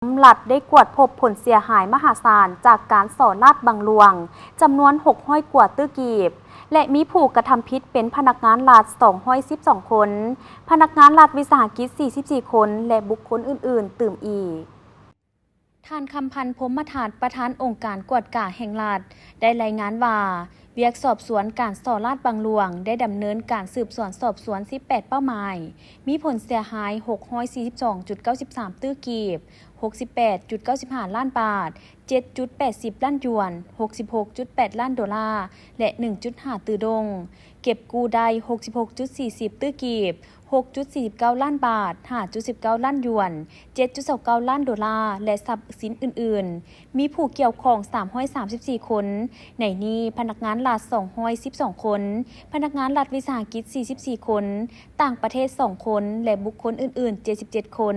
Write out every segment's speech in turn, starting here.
ລັດໄດ້ກວດພົບຜົນເສຍຫາຍມະຫາສານຈາກການສໍ້ລາດບັງຫຼວງ ຈຳນວນຫົກຮ້ອຍກວ່າຕື້ກີບ ແລະ ມີຜູ້ກະທຳຜິດເປັນພະນັກງານລັດສອງຮ້ອຍສິບສອງຄົນ, ພະນັກງານລັດວິສາຫະກິດສີ່ສິບສີ່ຄົນ ແລະ ບຸກຄົນອື່ນໆຕື່ມອີກ. ທ່ານ ຄຳພັນ ພົມມະທັດ ປະທານອົງການກວດກາແຫ່ງລັດ ໄດ້ລາຍງານວ່າ ວຽກສອບສວນການສໍ້ລາດບັງຫຼວງ ໄດ້ດຳເນີນການສືບສວນສອບສວນສິບແປດເປົ້າໝາຍ, ມີຜົນເສຍຫາຍຫົກຮ້ອຍສີ່ສິບສອງຈຸດເກົ້າສິບສາມຕື້ກີບ, ຫົກສິບແປດຈຸດເກົ້າສິບຫ້າລ້ານບາດ, ເຈັດຈຸດແປດສິບລ້ານຢວນ, ຫົກສິບຫົກຈຸດແປດລ້ານໂດລາ ແລະ ໜຶ່ງຈຸດຫ້າຕື້ດົງ, ເກັບກູ້ໄດ້ຫົກສິບຫົກຈຸດສີ່ສິບຕື້ກີບ, ຫົກຈຸດສີ່ສິບເກົ້າລ້ານບາດ, ຫ້າຈຸດສິບເກົ້າລ້ານຢວນ, ເຈັດຈຸດຊາວເກົ້າລ້ານໂດລາ ແລະ ຊັບສິນອື່ນໆ. ມີຜູ້ກ່ຽວຂ້ອງສາມຮ້ອຍສາມສິບສີ່ຄົນ, ໃນນີ້ພະນັກງານລັດສອງຮ້ອຍສິບສອງຄົນ, ພະນັກງານລັດວິສາຫະກິດສີ່ສິບສີ່ຄົນ, ຕ່າງປະເທດສອງຄົນ ແລະ ບຸກຄົນອື່ນໆເຈັດສິບເຈັດຄົນ.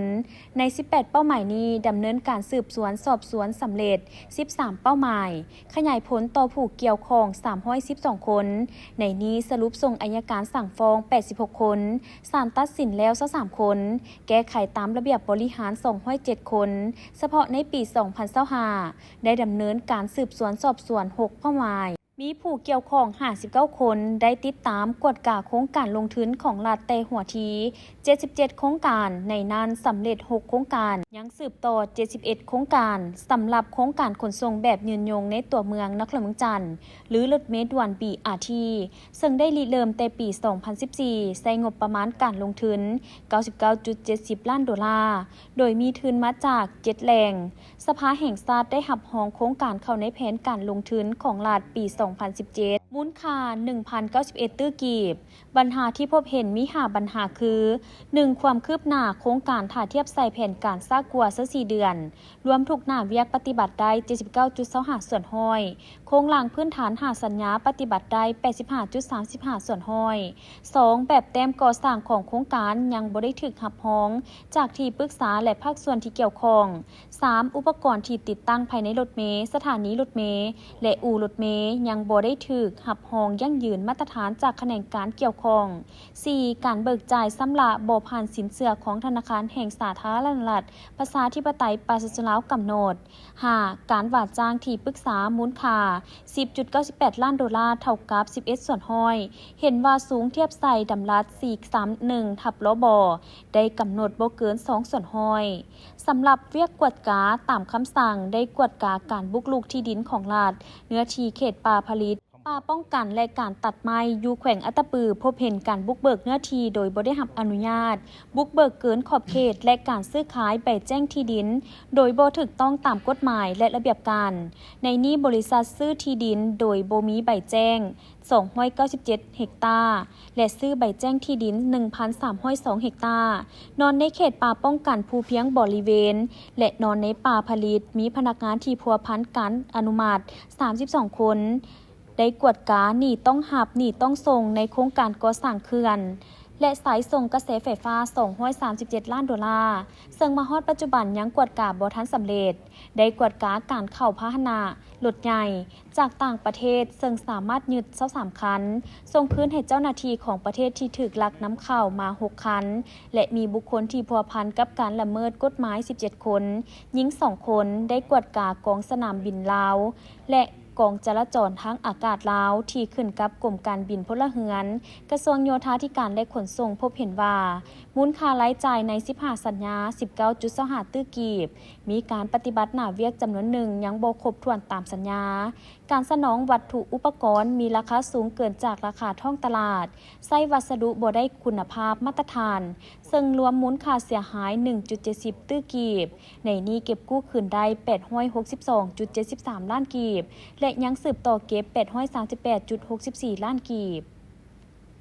ໃນສິບແປດເປົ້າໝາຍນີ້ ດຳເນີນການສືບສວນສອບສວນສຳເລັດສິບສາມເປົ້າໝາຍ, ຂະຫຍາຍຜົນຕໍ່ຜູ້ກ່ຽວຂ້ອງສາມຮ້ອຍສິບສອງຄົນ, ໃນນີ້ສະຫຼຸບສົ່ງໄອຍະການສັ່ງຟ້ອງແປດສິບຫົກຄົນ, ສານຕັດສິນແລ້ວຊາວສາມຄົນ, ແກ້ໄຂຕາມລະບຽບບໍລິຫານສອງຮ້ອຍເຈັດຄົນ. ສະເພາະໃນປີສອງພັນຊາວຫ້າ ໄດ້ດຳເນີນການສືບສວນສອບສວນຫົກເປົ້າໝາຍ, ມີຜູ້ກ່ຽວຂ້ອງຫ້າສິບເກົ້າຄົນ, ໄດ້ຕິດຕາມກວດກາໂຄງການລົງທຶນຂອງລັດແຕ່ຫົວທີ ເຈັດສິບເຈັດໂຄງການ, ໃນນັ້ນສຳເລັດຫົກໂຄງການ, ຍັງສືບຕໍ່ເຈັດສິບເອັດໂຄງການ. ສຳລັບໂຄງການຂົນສົ່ງແບບຍືນຍົງໃນຕົວເມືອງນະຄອນຫຼວງວຽງຈັນ ຫຼື ລົດເມດ່ວນ ບີອາທີ ເຊິ່ງໄດ້ລິເລີ່ມແຕ່ປີສອງພັນສິບສີ່ ໃຊ້ງົບປະມານການລົງທຶນເກົ້າສິບເກົ້າຈຸດເຈັດສິບລ້ານໂດລາ, ໂດຍມີທຶນມາຈາກເຈັດແຫຼ່ງ. ສະພາແຫ່ງຊາດໄດ້ຮັບຮອງໂຄງການເຂົ້າໃນແຜນການລົງທຶນຂອງລັດປີສອງພັນສິບເຈັດ ມູນຄ່າໜຶ່ງພັນເກົ້າສິບເອັດຕື້ກີບ. ບັນຫາທີ່ພົບເຫັນມີຫ້າບັນຫາຄື ໜຶ່ງ ຄວາມຄືບໜ້າໂຄງການຖ້າທຽບໃສ່ແຜນການຊ້າກວ່າຊາວສີ່ເດືອນ, ລວມທຸກໜ້າວຽກປະຕິບັດໄດ້ເຈັດສິບເກົ້າຈຸດຊາວຫ້າສ່ວນຮ້ອຍ, ໂຄງລ່າງພື້ນຖານຫ້າສັນຍາປະຕິບັດໄດ້ແປດສິບຫ້າຈຸດສາມສິບຫ້າສ່ວນຮ້ອຍ. ສອງ ແບບແຕ້ມກໍ່ສ້າງຂອງໂຄງການຍັງບໍ່ໄດ້ຖືກຮັບຮອງຈາກທີ່ປຶກສາ ແລະ ພາກສ່ວນທີ່ກ່ຽວຂ້ອງ. ສາມ ອຸປະກອນທີ່ຕິດຕັ້ງພາຍໃນລົດເມ, ສະຖານີລົດເມ ແລະ ອູ່ລົດເມ ຍັງບໍ່ໄດ້ຖືກຮັບຮອງຢັ້ງຢືນມາດຕະຖານຈາກຂະແໜງການກ່ຽວຂ້ອງ. ສີ່ ການເບີກຈ່າຍຊຳລະບໍ່ຜ່ານສິນເຊື່ອຂອງທະນາຄານແຫ່ງສາທາລະນະລັດ ປະຊາທິປະໄຕ ປະຊາຊົນລາວກຳນົດ. ຫ້າ ການວ່າຈ້າງທີ່ປຶກສາ ມູນຄ່າສິບຈຸດເກົ້າສິບແປດລ້ານໂດລາ ເທົ່າກັບສິບເອັດສ່ວນຮ້ອຍ, ເຫັນວ່າສູງທຽບໃສ່ດຳລັດສີ່ສາມໜຶ່ງທັບ ລບ ໄດ້ກຳນົດບໍ່ເກີນສອງສ່ວນຮ້ອຍ. ສຳລັບວຽກກວດກາຕາມຄຳສັ່ງ ໄດ້ກວດກາການບຸກລຸກທີ່ດິນຂອງລັດ ເນື້ອທີ່ເຂດປ່າຜະລິດ, ປ່າປ້ອງກັນ ແລະ ການຕັດໄມ້ຢູ່ແຂວງອັດຕະປື ພົບເຫັນການບຸກເບີກເນື້ອທີ່ໂດຍບໍ່ໄດ້ຮັບອະນຸຍາດ, ບຸກເບີກເກີນຂອບເຂດ ແລະ ການຊື້ຂາຍໃບແຈ້ງທີ່ດິນໂດຍບໍ່ຖືກຕ້ອງຕາມກົດໝາຍ ແລະ ລະບຽບການ. ໃນນີ້ບໍລິສັດຊື້ທີ່ດິນໂດຍບໍ່ມີໃບແຈ້ງ ສອງຮ້ອຍເກົ້າສິບເຈັດເຮັກຕາ ແລະ ຊື້ໃບແຈ້ງທີ່ດິນ ໜຶ່ງພັນສາມຮ້ອຍສອງເຮັກຕາ, ນອນໃນເຂດປ່າປ້ອງກັນພູພຽງບໍລິເວນ ແລະ ນອນໃນປ່າຜະລິດ, ມີພະນັກງານທີ່ພົວພັນການອະນຸມັດ ສາມສິບສອງຄົນ, ໄດ້ກວດກາໜີ້ຕ້ອງຮັບ, ໜີ້ຕ້ອງສົ່ງໃນໂຄງການກໍ່ສ້າງເຂື່ອນ ແລະ ສາຍສົ່ງກະແສໄຟຟ້າ ສອງຮ້ອຍສາມສິບເຈັດລ້ານໂດລາ, ເຊິ່ງມາຮອດປັດຈຸບັນຍັງກວດກາບໍ່ທັນສຳເລັດ. ໄດ້ກວດກາການເຂົ້າພາຫະນະລົດໃຫຍ່ ຈາກຕ່າງປະເທດ ເຊິ່ງສາມາດຍຶດຊາວສາມຄັນ, ສົ່ງຄືນໃຫ້ເຈົ້າໜ້າທີ່ຂອງປະເທດທີ່ຖືກລັກນຳເຂົ້າມາຫົກຄັນ ແລະ ມີບຸກຄົນທີ່ພົວພັນກັບການລະເມີດກົດໝາຍສິບເຈັດຄົນ, ຍິງສອງຄົນ, ໄດ້ກວດກາກອງສະໜາມບິນລາວ ແລະ ກອງຈະລາຈອນທາງອາກາດລາວ ທີ່ຂຶ້ນກັບກົມການບິນພົນລະເຮືອນ, ກະຊວງໂຍທາທິການ ແລະ ຂົນສົ່ງ ພົບເຫັນວ່າ ມູນຄ່າລາຍຈ່າຍໃນສິບຫ້າສັນຍາ ສິບເກົ້າຈຸດຊາວຫ້າຕື້ກີບ, ມີການປະຕິບັດໜ້າວຽກຈຳນວນໜຶ່ງຍັງບໍ່ຄົບຖ້ວນຕາມສັນຍາ, ການສະໜອງວັດຖຸອຸປະກອນມີລາຄາສູງເກີນຈາກລາຄາທ້ອງຕະຫຼາດ, ໃຊ້ວັດສະດຸບໍ່ໄດ້ຄຸນນະພາບມາດຕະຖານ, ເຊິ່ງລວມມູນຄ່າເສຍຫາຍໜຶ່ງຈຸດເຈັດສິບຕື້ກີບ, ໃນນີ້ເກັບກູ້ຄືນໄດ້ແປດຮ້ອຍຫົກສິບສອງຈຸດເຈັດສິບສາມລ້ານກີບ ແລະ ຍັງສືບຕໍ່ເກັບແປດຮ້ອຍສາມສິບແປດຈຸດຫົກສິບສີ່ລ້ານກີບ.